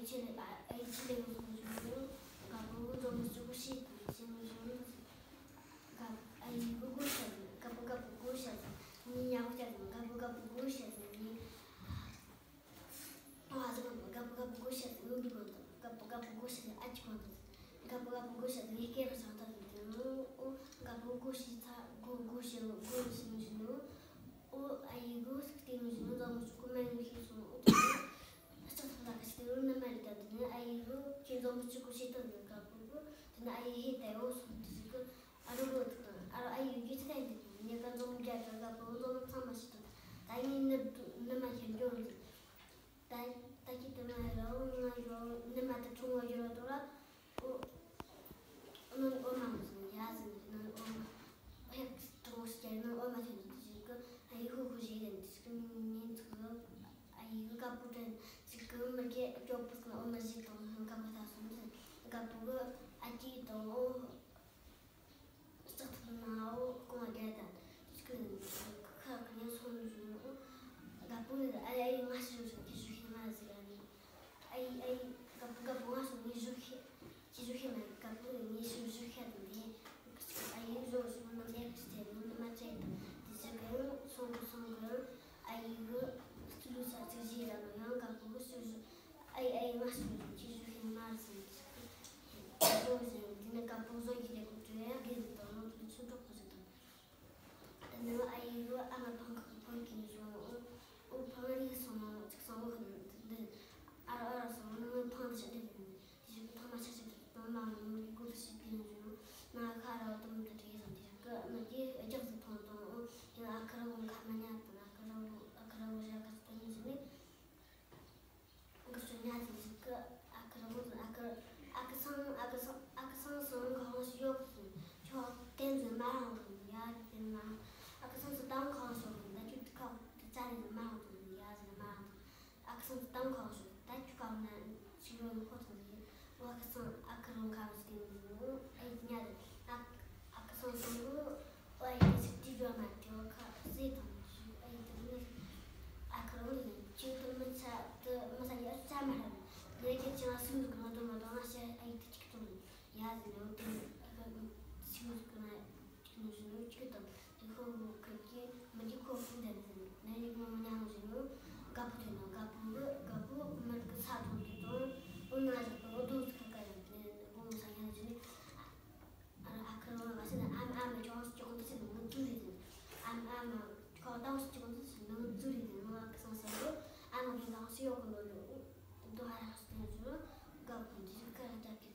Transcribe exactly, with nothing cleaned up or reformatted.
ཆེ་ལེ་ཨ་ཨེ་ཆེ་ལེ་ཡོང་སོང་ཞུ་ཡོང་། ག་པོ་འཛོམས་སུ་གོ་ཤེས་དང་ཤེས་མི་ཤེས་ནི། ག་ཨ་ཡི་གོ་གོ་ཤ་དང་ག་པོ་ག་པོ་གོ་ཤ་དང་ནི་ཉ་གོ་ཤ་དང་ག་པོ་ག་པོ་གོ་ཤ་དང་ནི། ཨ་ཟི་ག་པོ་ག་པོ་གོ་ཤ་དང་ཡོང་གི་གོ་དང་ག་པོ་ག་པོ་གོ་ཤ་དང་ཨ་ཅི་གོ་དང་ག་པོ་ག་པོ་གོ་ཤ་དང་ཡི་ཀེ་ར་ཤང་ཐ་དང་དེ་ནོ། ཨོ་ག་པོ་གོ་ཤེས་ཚ་གོ་གོ་ཤེས་གོ་ཤེས་མི་ཤེས་ནོ། ཨོ་ཨ་ཡི་གོ་སུ་ཏེ་མི་ཤེས་ནོ། ཛ་མོ་ཅུ་གོ་མ་ཡོང་ཤེས་སོང་། ཨོ་དེ་ནོ། ལྕགས་ཐག་ལ་ཁ་ཤས་དེ་རུ་ནི་མ་རེད། ད་དེ་ནི་ཨ་ཡི་རུ་ཁྱེད་འཛོམས་སུ་གོ་ཤེས་དང་ནི་དགའ་པོ་གོ་དེ་ནི་ཨ་ཡི་ཧེ་ད་ཡོ་སོང་དུ་ཟིག་གི་ཨ་རུ་གོ་དུ་དང་ཨ་རུ་ཨ་ཡི་རྒྱུ་ཚ་ཡིན་དུ་ནི་ག་འཛོམས་རྒྱ་གྲ་དགའ་པོ་འཛོམས་ཚང་མ་ཤེས་དང་ད་ནི་ནི་ནི་མ་ཤེས་འགྱོ་རུ་ཟིག་ད་ད་ཁྱེད་དེ་མ་ཡོ་ང་ཡོ་ནི་མ་དུ་ཆུང་བ་ཡོ་ར་དོ་ར། ཨོ། ཨོ་མ་ཨོ་མ་མ་ཟིན་ཡ་ཟིན་ནི་ཨོ་མ། ཧེག་གྲོང་སྐྱ་ནི་ཨོ་མ་ཐོན་ཏེ་ཞིག་གི་ཨ་ཡི་ཧུ་ཧུ་ཞིག་ཡིན་ཏེ་ཞིག་གི་མིན་ཚིག་གི་ཨ་ཡི་གི་དཀར་པོ་དྲན་ཞིག་གི་མི་རྒྱལ་ཅོ་པུ་སི་ན་ཨོ་མ་ཞིག་དང་ཧན་དཀར་པོ་ཐ་སོང་ཟིན་དཀར་པོ་གི་ཨ་ཅི་དང་ཨོ། ལྕགས་ཐག་ན་ཨོ་ཀོང་རྒྱལ་དང་ཞིག་གི་ཁ་གི་ཡང་སོང་ཟིན་ཨོ། དཀར་པོ་ཨ་ཡི་ང་ཞིག་ཞིག་གི་ཞིག་ཤི་མ་ཟིན་ཨ་ནི། ཨ་ཡི་ཨ་ཡི་དཀར་པོ་དཀར་པོ་ང་སོང་ངས་ཞིག་ཤི། ཁྱེད་ཚོ་ཤེས་མ་རེད། དཀར་པོ་ངས་ཤི་བོ་ཤི་ཤ་དང་དེ། ཨ་ཡིག་བཟོ་སོང་ན་མེད་ཀྱི་ཟེར་ནས་མ་བྱས་དང་དེ་ཟེར་གི་ཡང་སོང་གི་སོང་གི་ཡང་ཨ་ཡིག་གི་སུ་ལུ་ས་ཚིག་བཞི་ར་ནོ་ཡང་དཀར་པོ་གི་སུ་བཟོ། ཨ་ཡི་ཨ་ཡི་ང་སུ་བཟོ་ཁྱེད་ཚོ་ཤེས་མ་རེད་ཟེར་ནས་བཟོ་ཟེར་ནས་དེ་ནས་དཀར་པོ་བཟོ་གི་རེད་གོ་དྲོད་ཡ་རྒན་དང་ནོ་དེ་ཚོ་འགྲོ་གི་ཟེར་དང་། ད་ནི་ཨ་ཡི་རུ་ཨ་མ་ཕང་ཁག་ཕང་གིན་བྱུང་། ཨོ་ཕང་རིག་སོང་ཚིག་སོང་འདི་ཨ་ར་ཨ་ར་སོང་ནི་ཕང་དུ་ཞིག་འདི་ཡིན། དེ་ཞིག་ཕང་མ་ཆ་ཆ་དུ་ཕང་མ་ནི་རིག་གོ་དུ་ཞིག་དེ་ཡིན་བྱུང་། ན་ཁ་ར་དུམ་དུ་དེ་ཡིན་དེ་ཞིག་གི་ཨ་མ་དེ་རྒྱག་ཏུ་ཕང་དང་ཨོ་ཡིན་ཨ་ཁ་ར་བོ་ཁ་མ་ཉ་དང་ཨ་ཁ་ར་བོ་ཨ་ཁ་ར་བོ་ཞག་ག་ཚོད་ཡིན་ཟེར་ནི། འགག་སོ་ཉ་དེ་ཟིག་གི་ཨ་ཁུ་ར་མོ་ཟིག་ཨ་ཁུ་ཨ་ཁུ་སང་ཨ་ཁུ་སང་ཨ་ཁུ་སང་སང་གང་ཞིག་ཡོད་གི་ཟིག་ཁྱོད་དེ་ཟིག་མ་རང་གི་ཡ་དེ་མ་རང་ཨ་ཁུ་སང་སང་ཏང་གང་ཞིག་གི་ད་ཁྱོད་དེ་ཁ་དེ་ཙ་ནི་ཟིག་མ་རང་གི་ཡ་ཟིག་མ་རང་ཨ་ཁུ་སང་སང་ཏང་གང་ཞིག་ད་ཁྱོད་གང་ན་ཞིག་ཡོད་ནི་ཁོ་ཐང་ཟིག་ཨ་ཁུ་སང་ཨ་ཁུ་རང་གང་ཞིག་དེ་ཟིག་ཨེ་ཉ་དེ་ཨ། ཨ་ཁུ་སང་སང་གི་ཨ་ཡི་ཟིག་དྲི་བ་མ་དྲི་བ་ཁ་ཟེ་དང་ཞུ་ཨ་ཡི་དེ་ནི་ཨ་ཁུ་རང་ནི་ཁྱོད་དུ་མི་ཚ་དུ་མི་ཚ་ཡ་ཚ་མ་ར་ནི་ཁྱེད་ཅི་ང་སུ་གི་མ་དོ་མ་དོ་ང་ཤ་ཨ་ཡི་དེ་གཅིག་དང་ཡ་ཟེ་ནི་དེ་ཨ་ཁུ་སུ་གི་ང་ནི་ཟེ་ནི་གཅིག་དང་དེ་ཁོ་ཁ་གི་མི་དེ་ཁོ་ཁུ་འདན་ཟེ་ནི་ནི་མོ་མ་ཉ་ནི་ཟེ་ནི་དགའ་པོ་དེ་ནི་དགའ་པོ་གི་དགའ་པོ་མི་གི་ཚ་དང་དེ་དང་ཨོ་ང་ཟེ་དང་ཨོ་དོ་ཁ་ཁ་ཡ་ནི་ཨོ་མོ་ས་ཡ་ཟེ་ནི། ཨ་ཨ་ཁུ་རང་ང་ཟེར་ན་ཨ་མ་ཨ་མ་ཅོག་ཅོག་འདི་ཟེར་ནང་ཚུར་རེད་ཟེར། ཨ་མ་ཨ་མ་ཁོ་ཏང་ཅོག་འདི་ཟེར་ནང་ཚུར་རེད་ཟེར། ནང་ཁུ་སང་ས་རུ་ཨ་མ་གི་ནང་སུ་ཡོད་གི་ལོ་ལོ། དོ་ཧ་ར་ཁ་སྟེང་ཚུར་རུ་དགའ་ཁོ་འདི་ཁ་ར་ཏ་ཁེ།